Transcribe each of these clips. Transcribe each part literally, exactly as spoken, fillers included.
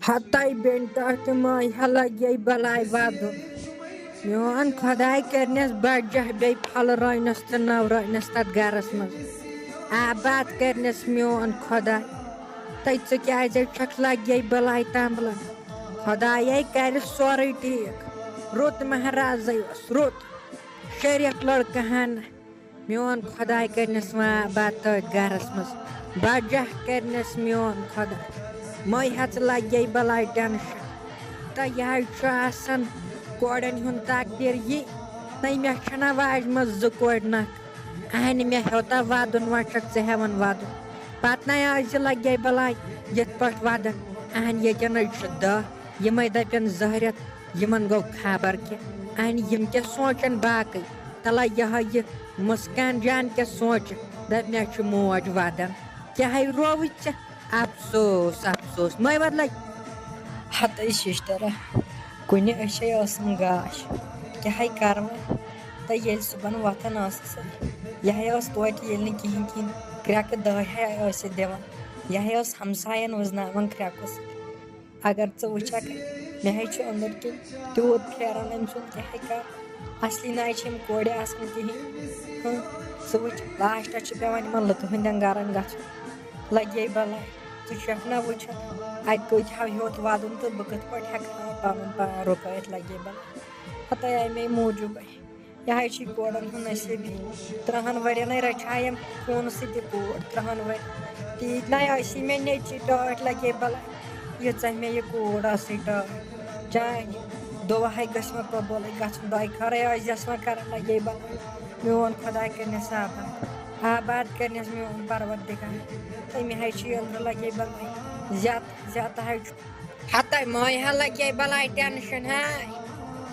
ہتاے بینٹا تہٕ ماے ہلگے بلاے ودُن۔ میون خداے کرنس بجہ بیٚیہِ پھلہٕ رٲنس تہٕ نو رٲنس تتھ گرس منٛز۔ آباد کرنس میون خداے۔ تہٕ ژٕ کیازے چھکھ لگے بلاے تمبلان؟ خدایے کرِ سورُے ٹھیک۔ رُت مہرازے اوس، رُت۔ شریف لڑکہٕ ہن۔ میون خداے کرنس وان آباد تٔتھۍ گرس منٛز۔ بجہ کرنس میون خداے۔ مے ہیژ لگے بلاے ٹینشن۔ تہٕ یہِ حظ چھُ آسان کورٮ۪ن ہُنٛد تقدیٖر یہِ۔ نَے مےٚ چھَنہ واجہِ منٛز زٕ کورِ نکھٕ۔ اہنہِ مےٚ ہیوٚتا ودُن، وۄنۍ چھکھ ژٕ ہٮ۪وان ودُن۔ پتہٕ نَے آسہِ لگے بلاے یِتھ پٲٹھۍ ودان۔ اہنہِ ییٚتٮ۪ن حظ چھِ دہ۔ یِمے دپن زہرت، یِمن گوٚو خبر کیٛاہ۔ اہنہِ یِم کیٛاہ سونٛچن باقٕے؟ تلہ یِہے یہِ مسکان جان کیٛاہ سونٛچہِ؟ دپ مےٚ چھُ موج ودان۔ کیٛاہ ہے رووُے ژےٚ؟ افسوس، افسوس، مے بدلے۔ ہتے ششترا، کُنہِ أچھے ٲسٕم گاش۔ کیٛاہ ہے کرٕ وۄنۍ؟ تہٕ ییٚلہِ صُبحن وۄتھان ٲسٕس، یہِ ہے ٲس توتہِ ییٚلہِ نہٕ کِہیٖنۍ کِہیٖنۍ کرٛٮ۪کہٕ دٲرۍ ہے ٲسِتھ دِوان۔ یہِ ہے ٲس ہمساین وٕزناوان کرٛٮ۪کہٕ سۭتۍ۔ اگر ژٕ وٕچھکھ، مےٚ ہے چھُ أنٛدٕرۍ کِنۍ تیوٗت پھیران أمۍ سُنٛد کیٛاہ ہے کَرٕ۔ اَصلی نہ حظ چھِ یِم کورِ آسان کِہیٖنۍ۔ ہٕنٛہ، ژٕ وٕچھ، لاسٹَس چھِ پٮ۪وان یِمَن لُکہٕ ہٕنٛدٮ۪ن گَرَن گژھُن۔ لَگے بَلاے، ژٕ چھَکھ نہ وٕچھان، اَتہِ کۭتۍ ہاو ہیوٚت وَدُن تہٕ بہٕ کِتھ پٲٹھۍ ہٮ۪کہٕ ہا پَنُن پان رُکٲیِتھ، لَگے بَلاے۔ ہَتَے اَمے موٗجوٗبَے۔ یہِ حظ چھِ کورٮ۪ن ہُنٛد نصیٖب۔ ترٛہَن ؤرِیَن ہے رَچھے یِم خوٗنہٕ سۭتۍ یہِ کوٗر، ترٛہَن ؤرِین۔ تیٖتۍ نَے ٲسی مےٚ نیٚچی ٹٲٹھۍ لَگے بَلاے، ییٖژاہ مےٚ یہِ کوٗر ٲسٕے ٹٲٹھۍ۔ چانہِ دُعا ہے گٔژھ وۄنۍ قبوٗلٕے گژھُن، دۄیہِ خٲرے ٲسۍ زٮ۪س وۄنۍ کَران لَگے بَلاے۔ میون خۄداے کٔرنٮ۪س آباد، آباد کٔرنٮ۪س میون پَروَردِگار۔ تٔمۍ حظ چھِ أنٛدرٕ لَگے بَلاے، زیادٕ زیادٕ حظ چھُ۔ ہتاے ماے ہا لگے بلاے ٹینشن ہاے۔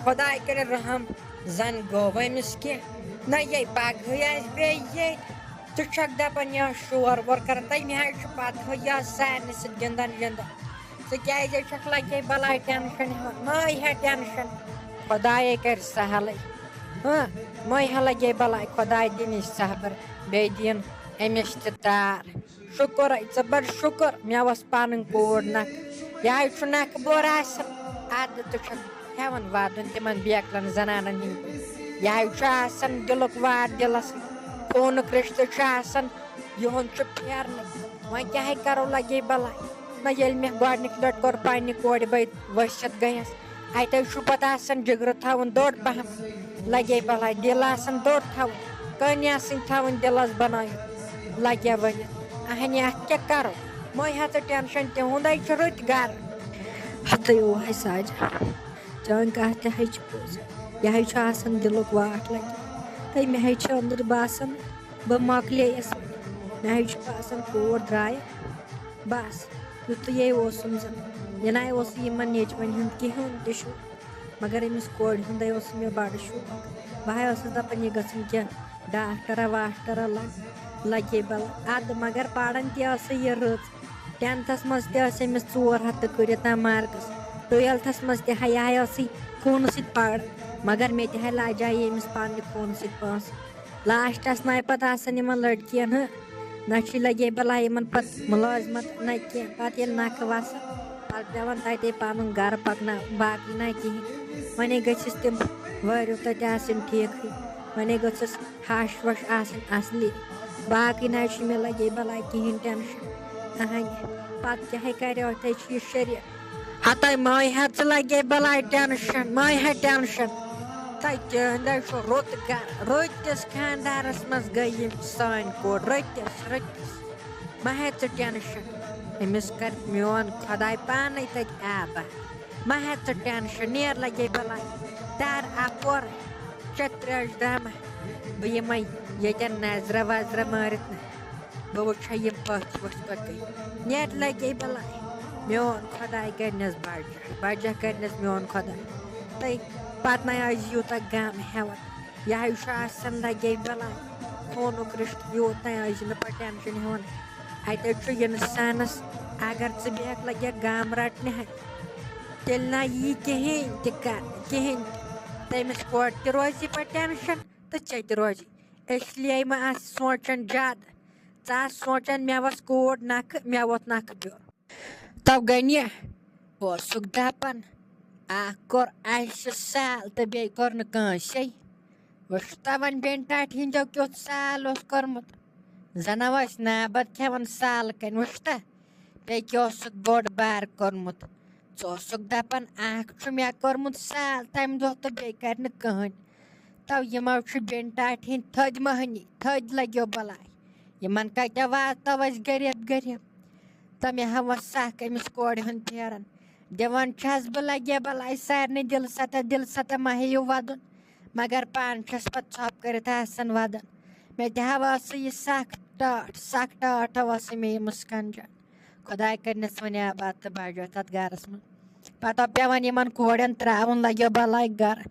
خداے کرِ رحم، زن گوٚو أمِس کینٛہہ۔ نہ یے پگہٕے آسہِ بیٚیہِ ییٚتہِ۔ ژٕ چھکھ دپان یا شور وور کران، تٔمۍ حظ چھُ پتہٕ ہُہ یا سارنٕے سۭتۍ گِنٛدان وِنٛدان۔ ژٕ کیازے چھکھ لگے بلاے ٹینشن ہٮ۪وان؟ ماے ہا ٹینشن، خدایے کرِ سہلٕے۔ ہاں، ماے ہا لگے بلاے، خداے دِنٕچ صبر، بیٚیہِ دِن أمِس تہِ تار۔ شُکُر، ژٕ بَڑ شُکُر، مےٚ ٲس پَنٕنۍ کوٗر نَکھٕ۔ یہِ حظ چھُ نَکھٕ بوٚر آسان۔ اَدٕ ژٕ چھَکھ ہٮ۪وان وَدُن تِمَن بیکلَن زَنانَن ہِنٛدۍ پٲٹھۍ۔ یہِ حظ چھُ آسان دِلُک وار دِلَس، خوٗنُک رِشتہٕ چھُ آسان، یِہُنٛد چھُ پھیرنٕے۔ وۄنۍ کیٛاہ ہے کَرو، لَگے بَلاے۔ نہ ییٚلہِ مےٚ گۄڈٕنِکۍ لَٹہِ کوٚر پنٛنہِ کورِ بٔتۍ ؤسِتھ گٔیَس، اَتہِ حظ چھُ پَتہٕ آسان جِگرٕ تھاوُن دوٚر پَہَم، لَگے بَلاے دِل آسان دوٚر تھاوُن، کٔنۍ آسٕنۍ تھاوٕنۍ دِلَس بَنٲیِتھ، لَگے ؤنِتھ۔ اَہَنہِ اَتھ کیٛاہ کَرو؟ مٔہ ہا ژٕ ٹٮ۪نشَن، تِہُنٛدَے چھُ رٕتۍ گَرٕ۔ ہَتٕے اوہَے ساجہِ، چٲنۍ کَتھ تہِ ہے چھِ پوٚز۔ یہِ ہے چھُ آسان دِلُک واٹھ لَگہِ۔ تہٕ مےٚ ہے چھِ أنٛدٕر باسان، بہٕ مۄکلییَس۔ مےٚ ہے چھُ باسان کوٗر درٛایہِ۔ بس، یُتُے اوسُم زن۔ مےٚ نَے اوس یِمن نیٚچوٮ۪ن ہُنٛد کِہیٖنۍ تہِ شوق، مگر أمِس کورِ ہُنٛدے اوس مےٚ بڑٕ شوق۔ بہٕ ہاے ٲسٕس دپان، یہِ گٔژھٕم کینٛہہ ڈاکٹرا واکٹرا لگ-، لگے بل۔ ادٕ مگر پران تہِ ٲسٕے یہِ رٕژ۔ ٹینتھس منٛز تہِ ٲسۍ أمِس ژور ہتھ تہٕ کٔرِتھ تام مارکس۔ ٹُویلتھس منٛز تہِ ہاے ہاے ٲسٕے خوٗنہٕ سۭتۍ پران، مگر مےٚ تہِ ہاے لاجایے أمِس پننہِ خوٗنہٕ سۭتۍ پونٛسہٕ۔ لاسٹس نَے پتہٕ آسان یِمن لڑکِین، ہہ، نہ چھُے لگے بلاے یِمن پتہٕ مُلٲزمت نہ کینٛہہ۔ پتہٕ ییٚلہِ نکھٕ وسان، پتہٕ پٮ۪وان تتے پنُن گرٕ پکناوُن، باقٕے نہ کِہیٖنۍ۔ وۄنۍ گٔژھِس تِم وٲرِو تتہِ آسٕنۍ ٹھیٖکھٕے، وۄنۍ گٔژھٕس ہش وش آسٕنۍ اصلی۔ باقٕے نہ چھُ مےٚ لگے بلاے کِہیٖنۍ ٹینشن۔ اہنہِ، پتہٕ کیٛاہ ہے کرِ، اتھے چھُ یہِ شریٖف۔ ہتاے ماے ہا ژٕ لگے بلاے ٹینشن، ماے ہا ٹینشن۔ تتہِ ہُنٛدے چھُ رُت گرٕ، رٔتِس خاندارس منٛز گٔے یِم سٲنۍ کوٗر، رٔتِس، رٔتِس۔ مہ ہےٚ ژٕ ٹینشن، أمِس کر میون خۄداے پانے تتہِ آباد۔ مہ ہےٚ ژٕ ٹینشن، نیر لگے بلاے، تر اپور، چترج دامہ۔ بہٕ یِمے ییٚتٮ۪ن نظرہ وظرہ مٲرِتھ نہ۔ بہٕ وٕچھے یِم پٔژھۍ ؤژھۍ پٔکٕنۍ۔ نیٹ لگے بلاے۔ میون خۄداے کرنس بجہ، بجہ کرنس میون خۄداے۔ تہٕ پتہٕ نَے ٲسۍ یوٗتاہ غم ہٮ۪وان۔ یہِ حظ چھُ آسان لگے بلاے۔ خوٗنُک رِشتہٕ یوٗت نَے ٲسۍ نہٕ پتہٕ ٹینشن ہٮ۪وان۔ اَتہِ حظ چھُ اِنسانس اگر ژٕ بیٚہکھ لگے غم رٹنہِ ہا، تیٚلہِ نہ یی کِہیٖنۍ تہِ کر، کِہیٖنۍ تہِ۔ تٔمِس کورِ تہِ روزِ پتہٕ ٹینشن تہٕ ژےٚ تہِ روزِ۔ اس لیے ما آس سونچان زیادٕ۔ ژٕ آس سونچان مےٚ وس کوٗر نکھٕ، مےٚ ووٚتھ نکھٕ بیوٚل۔ تو گٔنہِ اوسُکھ دپان، اکھ کوٚر اسہِ سال تہٕ بیٚیہِ کوٚر نہٕ کٲنٛسے۔ وٕچھتا وۄنۍ بیٚنہِ ٹاٹھہِ ہٕنٛدیو کیُتھ سال اوس کوٚرمُت۔ زنہ ٲسۍ نابد کھٮ۪وان سالہٕ کنۍ۔ وٕچھتا، بیٚیہِ کیٛاہ اوسُکھ بوٚڑ بار کوٚرمُت۔ ژٕ اوسُکھ دپان، اکھ چھُ مےٚ کوٚرمُت سال تمہِ دۄہ تہٕ بیٚیہِ کرِ نہٕ کٕہٕنۍ۔ تو یِمو چھِ بیٚنہِ ٹاٹھہِ ہٕنٛدۍ تھٔدۍ مٔہنی، تھٔدۍ لگیو بلاے۔ یِمن کتہِ واتو أسۍ غریب غریب؟ تہٕ مےٚ ہا وۄنۍ سکھ أمِس کورِ ہُنٛد پھیران۔ دِوان چھَس بہٕ لگے بلاے سارنٕے دِلہٕ سطح، دِلہٕ سطح ما ہیٚیِو ودُن۔ مگر پانہٕ چھَس پتہٕ ژھۄپہٕ کٔرِتھ آسان ودان۔ مےٚ تہِ ہا ٲسٕے یہِ سکھ ٹٲٹھ، سکھ ٹٲٹھ ہا ٲسٕے مےٚ یہِ مسکان جان۔ خۄداے کٔرنَس وۄنۍ آباد تہٕ بجوت تَتھ گرس منٛز۔ پتہٕ آو پٮ۪وان یِمن کورٮ۪ن ترٛاوُن، لگیو بلاے گرٕ۔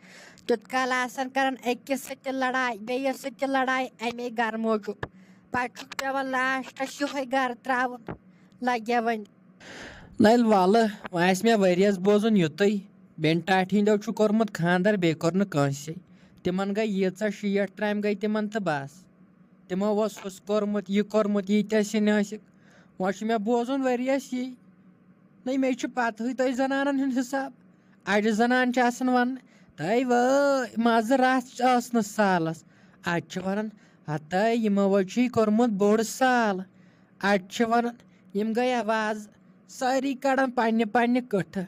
تیُت کال آسان کران أکِس سۭتۍ تہِ لڑاے، بیٚیِس سۭتۍ تہِ لڑاے اَمے گرٕ موٗجوٗب۔ پتہٕ چھُکھ پٮ۪وان لاسٹس یِہوٚے گرٕ ترٛاوُن۔ لگیا وۄنۍ۔ نَلہِ وَلہٕ، وۄنۍ آسہِ مےٚ ؤریَس بوزُن یُتُے، بیٚنہِ ٹاٹھہِ ہٕنٛدیو چھُ کوٚرمُت خانٛدر، بیٚیہِ کوٚر نہٕ کٲنٛسے۔ تِمن گٔے ییٖژاہ شیٹھ ترامہِ گٔے تِمن تہٕ بس۔ تِمو اوس ہُس کوٚرمُت، یہِ کوٚرمُت، ییٖتیٛاہ سِنۍ ٲسِکھ۔ وۄنۍ چھُ مےٚ بوزُن ؤریَس یی۔ نَے، مےٚ چھُ پتہٕے تۄہہِ زنانن ہُنٛد حساب۔ اَڑِ زنان چھِ آسان وَنان، تۄہہِ وٲے مَزٕ رَژھ ٲس نہٕ سالَس۔ اَڑِ چھِ وَنان، ہَتَے یِمو حظ چھُے کوٚرمُت بوٚڑ سال۔ اَڑِ چھِ وَنان، یِم گٔے آواز، سٲری کَڑان پنٛنہِ پنٛنہِ کٕٹھٕ۔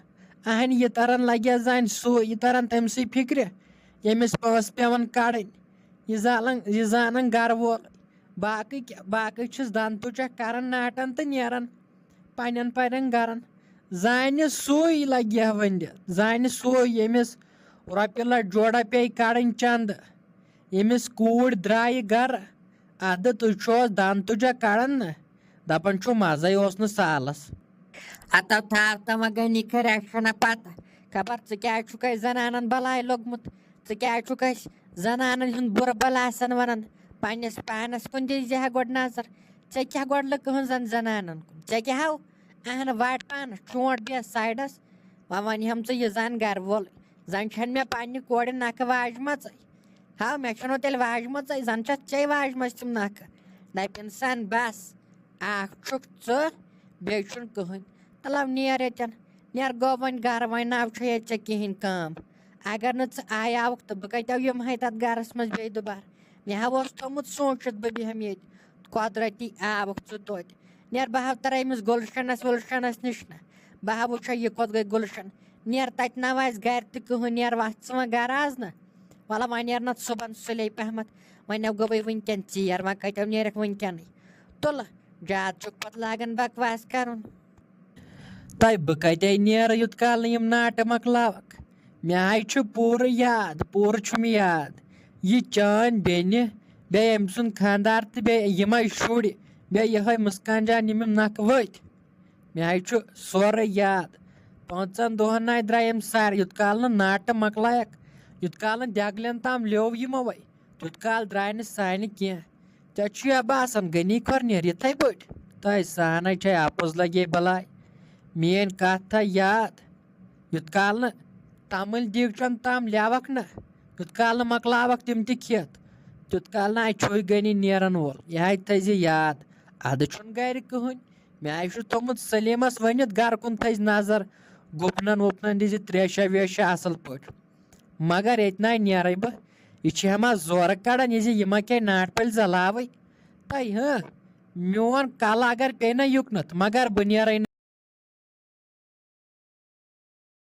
اَہَنہِ یہِ تَران لَگیٛا زَنہِ سُے، یہِ تَران تٔمۍ سٕے فِکرِ، ییٚمِس پونٛسہٕ پٮ۪وان کَڑٕنۍ۔ یہِ زالان، یہِ زانان گَرٕ وول۔ باقٕے کیٛاہ، باقٕے چھِس دَنٛد تُجَکھ کَران ناٹَن تہٕ نیران پنٛنٮ۪ن پنٛنٮ۪ن گَرَن۔ زانہِ سُے لَگہِ ہا وۄنۍ دِ، زانہِ سُے، ییٚمِس رۄپیہِ لَٹھ جوڑا پیٚیہِ کَڑٕنۍ چَندٕ، ییٚمِس کوٗرۍ درٛایہِ گَرٕ۔ اَدٕ تُہۍ چھِو حظ دَنٛد تُجَکھ کَڑان نہ؟ دَپان چھِو مَزَے اوس نہٕ سالَس۔ ہتو تھاو تہٕ وۄنۍ گٔے نِکھٕ ریشنہ پتہٕ۔ خبر ژٕ کیٛازِ چھُکھ اَسہِ زنانن بلاے لوٚگمُت؟ ژٕ کیٛازِ چھُکھ اَسہِ زنانن ہُنٛد بُرٕ بَلہٕ آسان وَنان؟ پنٛنِس پانَس کُن دیٖزِ ہا گۄڈٕ نظر۔ ژےٚ کیٛاہ گۄڈٕ لُکہٕ ہٕنٛزن زنانن کُن؟ ژےٚ کیٛاہ ہاو؟ اہن وَٹ پانَس، چونٛٹھ بیٚہہ سایڈَس۔ وۄنۍ وَنہِ ہَم ژٕ یہِ زَن گَرٕ وول۔ زَن چھَنہٕ مےٚ پنٛنہِ کورِ نَکھٕ واجمَژٕے۔ ہاو، مےٚ چھَنہٕ تیٚلہِ واجمَژٕے، زَن چھَتھ ژےٚ واجمَژٕ تِم نَکھٕ۔ دَپہِ اِنسان، بَس، اَکھ چھُکھ ژٕ، بیٚیہِ چھُنہٕ کٕہٕنۍ۔ تَلَو نیر ییٚتٮ۪ن، نیر گوٚو وۄنۍ گَرٕ، وۄنۍ نہ چھےٚ ییٚتہِ ژےٚ کِہیٖنۍ کٲم۔ اگر نہٕ ژٕ آیاوُکھ تہٕ بہٕ کَتہِ یِمہٕ ہَے تَتھ گَرَس منٛز بیٚیہِ دُبارٕ؟ مےٚ ہا اوس تھوٚمُت سوٗنٛچِتھ بہٕ بیٚہمہٕ ییٚتہِ، قۄدرٔتی آوُکھ ژٕ توتہِ۔ نیر بہٕ ہاو تَرٕ أمِس گُلشَنَس وُلشَنَس نِش نہ، بہٕ ہا وٕچھا یہِ کوٚت گٔے گُلشَن۔ نیر تَتہِ نہ آسہِ گَرِ تہِ کٕہٕنۍ، نیر وَتھ ژٕ وۄنۍ گَرٕ آز نہ۔ وَلہٕ وۄنۍ نیر نہ صُبحَن سُلے پَہمَتھ، وۄنۍ گوٚوُے وٕنکٮ۪ن ژیر، وۄنۍ کَتہِ نیرَکھ وٕنکٮ۪نٕے؟ تُلہٕ، زیادٕ چھُکھ پَتہٕ لاگان بکواس کَرُن۔ تۄہہِ بہٕ کَتہِ نیرٕ یُت کال نہٕ یِم ناٹہٕ مۄکلاوَکھ؟ مےٚ ہاے چھُ پوٗرٕ یاد، پوٗرٕ چھُم یاد۔ یہِ چٲنۍ بیٚنہِ، بیٚیہِ أمۍ سُنٛد خانٛدار تہٕ بیٚیہِ یِمَے شُرۍ، بیٚیہِ یِہوٚے مُسکان جان، یِم یِم نَکھٕ ؤتھۍ۔ مےٚ ہاے چھُ سورُے یاد۔ پانٛژَن دۄہَن ناے درٛاے أمۍ سارِ، یُت کال نہٕ ناٹہٕ مۄکلایَکھ، یُت کال نہٕ دٮ۪گلٮ۪ن تام لیوٚو یِمَوَے، تیُت کال درٛاے نہٕ سانہِ کینٛہہ۔ ژےٚ چھُیا باسان غنی کھۄر نیرِ یِتھَے پٲٹھۍ؟ تۄہہِ سہنَے چھے اَپُز لَگے بَلاے۔ میٛٲنۍ کَتھ تھاو یاد، یُت کال نہٕ تَمٕلۍ دیٖگچَن تام لیوَکھ نہ، یُت کال نہٕ مۄکلاوَکھ تِم تہِ کھٮ۪تھ، تیُت کال نہٕ اَتہِ چھُے غنی نیرَن وول۔ یہِ ہَے تھٲیزِ یاد، اَدٕ چھُنہٕ گَرِ کٕہٕنۍ۔ مےٚ ہَے چھُ تھوٚمُت سلیٖمَس ؤنِتھ، گَرٕ کُن تھٲیزِ نظر، گُپنَن وُپنَن دیٖزِ ترٛیشہ ویشہ اَصٕل پٲٹھۍ۔ مگر ییٚتہِ نہ نیرَے بہٕ۔ یہِ چھِ ہٮ۪ما زورٕ کَڑان، یہِ زِ یِمَن کیٛاہ ناٹہٕ پھٔلۍ زَلاوٕے۔ تَے ہہ، میون کَلہٕ اگر پیٚیہِ نہ یُکنَتھ، مگر بہٕ نیرَے